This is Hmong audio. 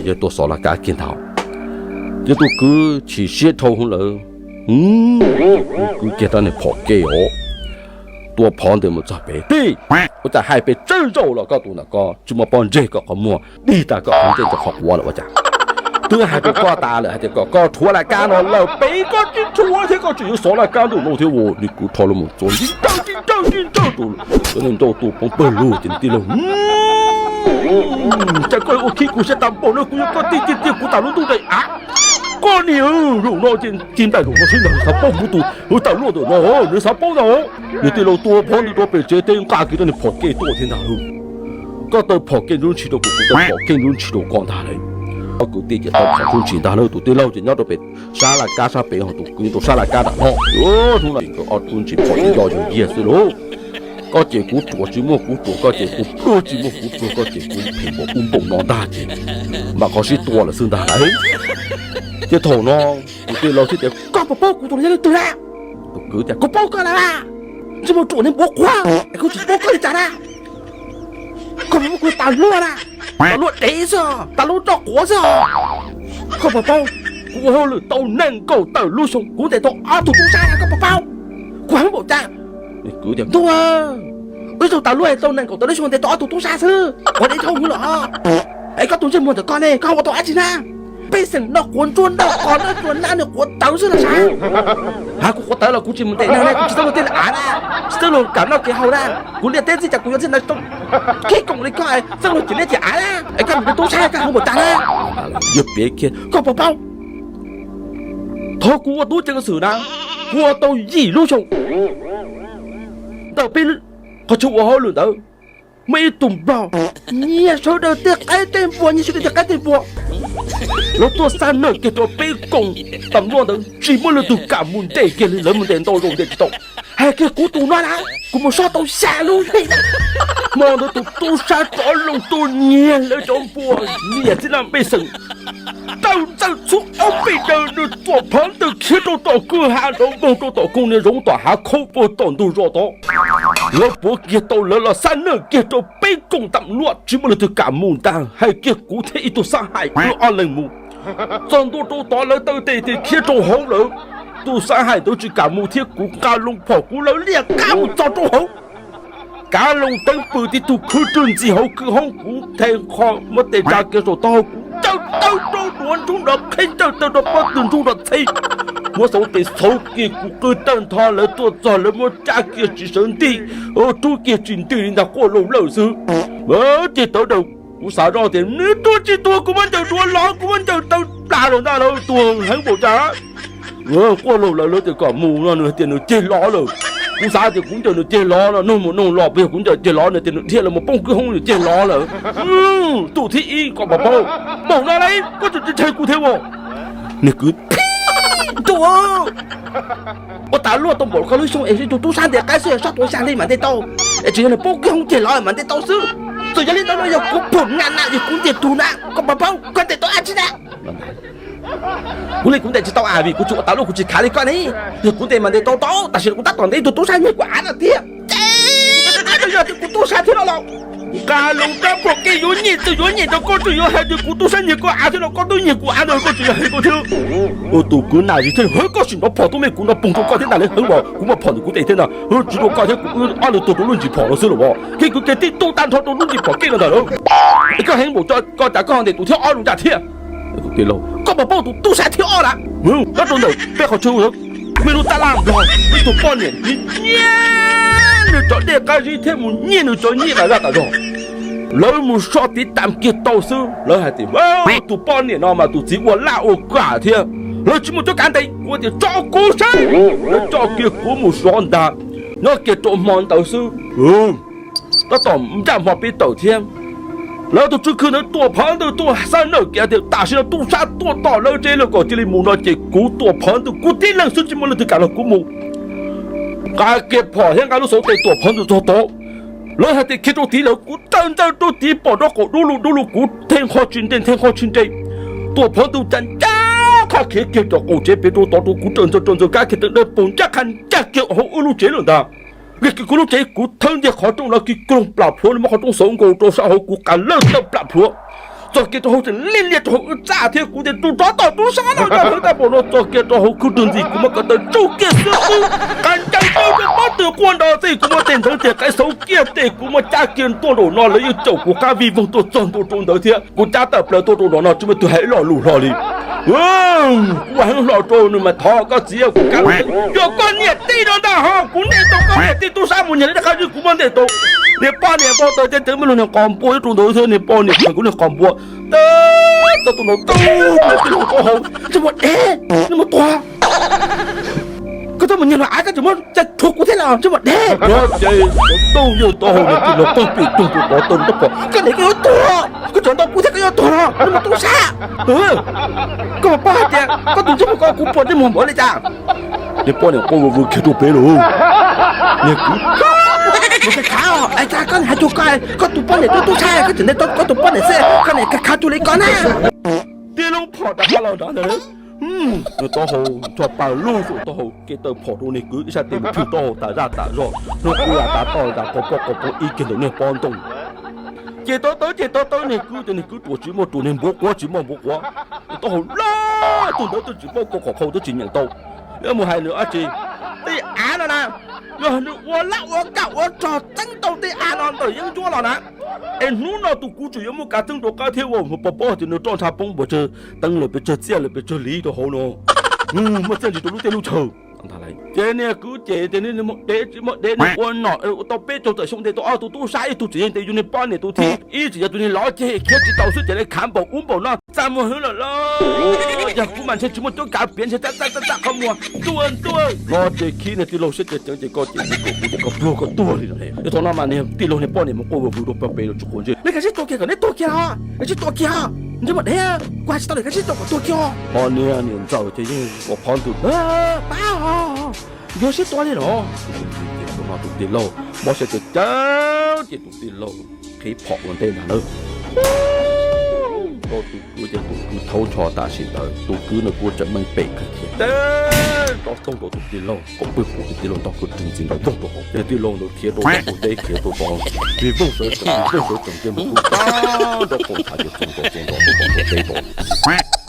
Yog tuaj xov laj kab kiag ntag. Ces tus kwv chim siab dhau hwv lawm, tus kwv kiag rab niag phom ke os, tua phov ntawd mus txog pem tij. Ua cas hais pes tsawg zaus los koj tus ntawm ko tsis muaj pob ntseg koj qhov muag, dig tag koj qhov ntsej rau qhov quav lawm ua cas? Twb hais rau koj tas lawm hais tias kom koj rhuav laj kab no lawm pem koj tsis rhuav thiab koj tseem yuav xov laj kab ntuj no thiab ua. Nws kwv rho los mus txuas ntsib nrawj ntsib nrawj ntsib nrawj rau cov niag nrauj tuaj poob pawg lug ces nws tij laug, cas koj ua khib kuv siab tag npaum no, kuv yog koj tij tiag tiag, kuv tas lub ntuj daim av. Koj niag, zaum no ces tig nplaim zaum no sib ntaus, nws xav paub kuv tus tawm luaj ntawm no, nws xav paub ntag. Nws tij laug tua phov ntawd rau pem tsev teb nqa kiag rab niag phom ke tuaj thiab ntag lauj. Koj taw phom ke ntsuj ntshis rau kuv, kuv taw phom ke ntsuj ntshis rau koj ntag lauj. Ob kwv tij ces taw phom ntsuj ntshis ntag lauj, tus tij laug ces nyob rau pem sab laj kab sab pem, ho tus kwv nyob rau sab laj kab nram no. Hnub no nkawd ob tug ntsis phom ces yog yog yiag xwb lauj. Koj ces kuv ruam tsis muaj kuv ruam, koj ces kuv pluag tsis muaj kuv pluag, koj ces kuv phem npaum ub npaum no ntag ces mam qhov sib tua lawm xwb ntag lauj. Ces thaum no tus tij laug thiaj tias, koj puas paub kuv tus no yog leej twg na? Tus kwv tias, kuv paub koj na, ntsej muag ruam niag npuav quav es kuv tsis paub koj li cas na. Koj puas paub kuv tas luaj na? Tas luaj dev xwb, tas luaj roj quav xwb. Koj puas paub, kuv ua hauj lwm tau nees nkaum tawm lub xyoo kuv ntes tau ob tug tub sab na, koj puas paub? Kuv heev npaum cas? Kwv tias, ntuj, wb ib tug tas luaj tau nees nkaum tawm lub xyoo ntes tau ob tug tub sab xwb, quav dev dhau hwv los. Es koj tus ntsej muag ntawm koj ne, koj ua tau dab tsi na? Pej xeem noj quav ntsuab noj qos noj tsuas nab nws quav tawv xwb los sav. Ha, kuv quav tawv los kuv tsis mus ntes neeg na, kuv tsis txawj luag tej av na, tsis txawj luag kam noj kev haus na. Kuv liaj teb txij cas kuv yuav txij ntawd tau khib koom li koj, txawj luag cim liaj cim av na, es koj mus ua tub sab koj heev npaum cas na? Yog piav kiag koj puas paub, thaum kuv ua tub ceev xwm na, kuv ua tau yim lub xyoo ntawm peb qhov chaw ua hauj lwm ntawd, muaj ib tug nplog nyiag sawv daws tej qaib tej npua, nyiag sawv daws tej qaib tej npua. Lawv tuaj xa nawj kiag rau peb koom tam luaj ntawd tsis muaj leej twg kam mus ntes kiag li, lawv mus ntes ntau zaus ntes tsis tau. Hais kiag kuv tus no na, kuv mus soj tau xya lub hli. Hmo ntawd tus tub sab rov loo tuaj nyiag lawv cov npua, nyiag txij naj pej xeem, tawm ntxawm txhua ob peb daws, nws tuam phov ntawd khiav rau tom kwj ha, rov nkaug rau tom koog niag zoov tom hav khaub puag tom ntug zos tod. Lawv puav kiag tau lawv los xa nawj kiag rau peb koom tam luaj tsis muaj leej twg kam mus ntag. Hais kiag kuv thiab ib tug xab hais wb ob leeg mus. Txog ntua rau tod lawv taw tes tes khiav rau hauv lawm. Tus xab hais ntawd tsis kam mus thiab kuv nqa loo phom kuv lawv liaj qab mus txog rau hauv. Kav loo teeb pw tib tug khwb rwg ntxi hauv kwj hoob, kuv the qho muab tes tsa kiag saum taub hau, kuv ncaws taw rau duav ntsuj nrov qheb, ncaws taw rau pob tw ntsuj nrov txheb. Muab xauv tes xauv kiag kuv qw tawg ntho, lawv tuaj txog lawv muab cab kiag tsis sawv nti, rub kiag tsis nti li ntag, quaj laug lawm xwb. Ces tawv daws, kuv xav zoj tias nws tuag tsis tuag kuv muab ncaws duav lov, kuv muab ncaws taw plas lawm ntag, lawv tuag heev npaum cas. Quaj laug lawm, lawv tias kom mus no nws tias nws ceg lov lawm. Kuv xav tias kuv ncaws nws ceg lov no, nug mus nug los, yog kuv ncaws ceg lov nws tias nws dhia los mus poob kwj hoob nws ceg lov lawm. Tus thib ib kom pov paub, npaum no lawm koj tseem tsis ntshai kuv thiab ua. Nws kwv, ntuj, ua tas luaj tau npaum koj lub xyoo es ib tug tub sab ntes qaib xwb, sob tuav xya hli mam ntes tau, es tseem yog nws poob kwj hoob ceg lov mam ntes tau xwb. Txawm yog li ntawd no yog kuv phom na na, yog kuv ntiag tug na, koj pov paub koj ntes tau dab tsi na? Kuv li kuv ntes tsis tau a, vim kuv tsis ua tas luaj, kuv tsis khav li koj ne. Yog kuv ntes mas ntes tau tau, tam sim no kuv tab tom ntes ib tug tub sab nyiag kuv av no tiag. Ces yog tias kuv tub sab thiab no los, nqa loo rab phom kev yuav nyiaj txawm yuav nyiaj rau koj, tseem yuav hais tias kuv tub sab nyiag koj av thiab no, koj twb nyiag kuv av ntag koj tseem yuav hais koj thiab. Ua tus kwv na zis thiaj hwv koj sim nrov phom tuaj me kuv no poog rau koj thiab ntag, lawv heev vos, kuv muaj phom ntawm kuv tes thiab ntag, tsis rau koj thiab kuv wb ob leeg tuag rau lub ntsis phom no xwb los vos, thiab kuv cia tib tug tag nrho rau lub ntsis phom kev no ntag lauj. Es koj heev npaum cas koj ntes tus thiab ob lus ncaj thiab. Koj puas paub tus tub sab thiab ob na? Nyob rau ntawm peb qhov chaw me lub tab laj nplog, ib tug poj niam nyiag nws cov dej qab zib thiab mus nyiag nws cov nyiaj tas zaj tas zog. Lawv mus soj tiv tam kiag tau xwb, lawv hais tias tus poj niam no mas tus txiv ua laj ua kam thiab, lawv tsis muaj cuab kav ntes, kuv tias tso kuv saib. Lawv coj kiag kuv mus sov ntag. Nyob kiag rau hmo ntawd xwb, tab tom nraj hmo peb tawm thiab. Lawv tus tswv khw ntawd tuam phov ntawd tuaj xa nawj kiag tias tam sim no tub sab tuaj tom lawv tsev lawm kom cia li mus no ces kuv tuam phov ntawd kuv tib leeg xwb tsis muaj leej twg kam los kuv mus. Nqa kiag phom thiab nqa lub xauv tes tuam phov ntawd txog tod, lawv hais tias khiav rau tid lawm, kuv raws ntxaws rau tid pom nraub qaum dub lug dub lug, kuv the nqho tsis nte the nqho tsis nte. Tuam phov ntawd cas ncaj qha khiav kiag rau qaum tsev pem rau tod rau, kuv raws ntxaws raws ntxaws kab kiag tawm dawb paug ncaj qha ncaj kiag hauv wb lub tsev lawm ntag. Kiag kiag kuv lub tsev, kuv thawb ntiag qhov rooj no kiag kloog plam plhuav, muab qhov rooj xauv nkaus rau sab hauv, kuv qas lawj tawm plam plhuav. Txog kiag rau hauv tseem liaj liaj rau hauv wb txaj thiab kuv tias tus tsov tom tub sab no yog hauv tag npaum no. Txog kiag rau hauv khub rwg ntxim kuv muab ko taw tsuj kiag xwb xwb, qas ncaws tsuj rau pob tw quaj nrov xwb. Kuv muab tes ntxeev tes qaib xauv kiag tes kuv muab cab kiag tuaj nraum no, lawv yeej caum kuv qab vij voog tuaj txog ntua rau ntawd thiab. Kuv cab tawm plaws tuaj rau nraum no tsis muaj tus hais ib lo lus hlo li. Kuv ua heev hlo rau nws mas thov koj txiv, kuv kab, yog koj niam tij no ntag ho, kuv ntes tau koj niam tij tub sab mus nyiag li dab qab zib kuv muab ntes tau. Niag poj niam npau taws ces tseem muaj lub niag qos npua nyob rau ntawd thiab, niag poj niam khaws kuv niag qos npua tawm txog tus nraum tub, nws tij laug Tob Hau, ntsej muag dev, ntsej muag tuag. Koj txhob mus nyiag luag av, koj tseem muab caj rhuav kuv thiab los ntsej muag dev. Ces tub yawg Tob Hau nws tij laug pog pim tug tus tod tau ntaub pom, koj niam koj yuav tuag, koj tseem ntaus kuv thiab koj yuav tuag los ntsej muag tub sab. Koj mas paub hais tias koj tus ntsej muag ko kuv puas ntsej muag npaum li cas? Niag poj niam quaj vwm vwm khiav rau pem lawm. Niag kwv, mus khav khav os, es cas koj niam hais cuag koj, koj tus poj niam twb tub sab, koj tseem ntes tau koj tus poj niam xwb, koj niam khav khav cuag li koj na. Tij laug phom rov qab los nrad ntag. Nws Tob Hau nrog pas lug xwb, Tob Hau kev taw phom rau niag kwv ib sab tes mus phwj Tob Hau tas zaj tas zog, hnub qub tas tav toj tas qhov poj qhov poob ib kiag ntawm niag pob ntoo. Ces tau tawb ces tau tawb niag kwv ces niag kwv ruam tsis muaj ruam, niag npuav quav tsis muaj npuav quav. Nws Tob Hau loj tug ntawd twb tsis paub ko kom khau twb tsis nyeem tau. Yuav mus hais nws dab tsi? Tej av no na, yog nws ua lab ua kam ua rog txeeb tau tej av no ntawm yeeb ncuab los na, es hnub no tus kwv tseem yuav muaj kav txeeb rau qab thiab ua mus pov pob tias nws roj ntsha poob npuas tsawg teev lawm pes tsawg txiaj lawm pes tsawg liv rau hauv no. Muaj txiaj ntsig rau lub teb lub chaw. Ces niag kwv ces tias niag dev tsis muaj dev, niag ua nom ua tau peb caug tawm xyoo ntes tau ob tug tub sab, ib tug tseem yog ntes yus niag poj niam tus thib ib, tseem yog tus niag lov ceg khiav tsis tau xwb ces lawv khav npaum ub npaum no. Txaj muag hwv lawm lauj, yog kuv mas ntshe tsis muaj cuab kav piav ntshe txaj txaj txaj qhov muag ntuj ntuj. No ces khib niag tij laug siab ceev ceev ces koj ces kuv ces koj pluag koj tuag li. Thaum no mas niag tij laug niag poj niam mus quaj vwm vwm rau pem los tsis quav ntsej. Neb kav tsij tua kiag kom neb tuag kiag os, kav tsij tua kiag os. Ntsej muag dev, kuv hais tsis tau lawm, kav tsij tua kom tuag kiag os. Ho niag niam ntxawm ces yeej ua phov ntws, pab os, yog sib tua li los. Tus no tus tij laug mob siab ceev ceev ces tus tij laug qhib phom ua ntej ntag nawb. Rau tus kwv ces tus kwv thaub ntsho tam sim ntawd, tus kwv nws kuj tseem meej pem kawg thiab. Rov toog rau tus tij laug, kom pw pum tus tij laug ntog kwv rwg ntxiv ntawd voog rau hauv. Tus tij laug ntawd khiav rau tom tus teb khiav rau tod, vij voog sawv tsees, vij voog sawv tsees ces mus tub tag nrho qaum ntshav ces txoog nrov txoog nrov rau tom tus teb tod.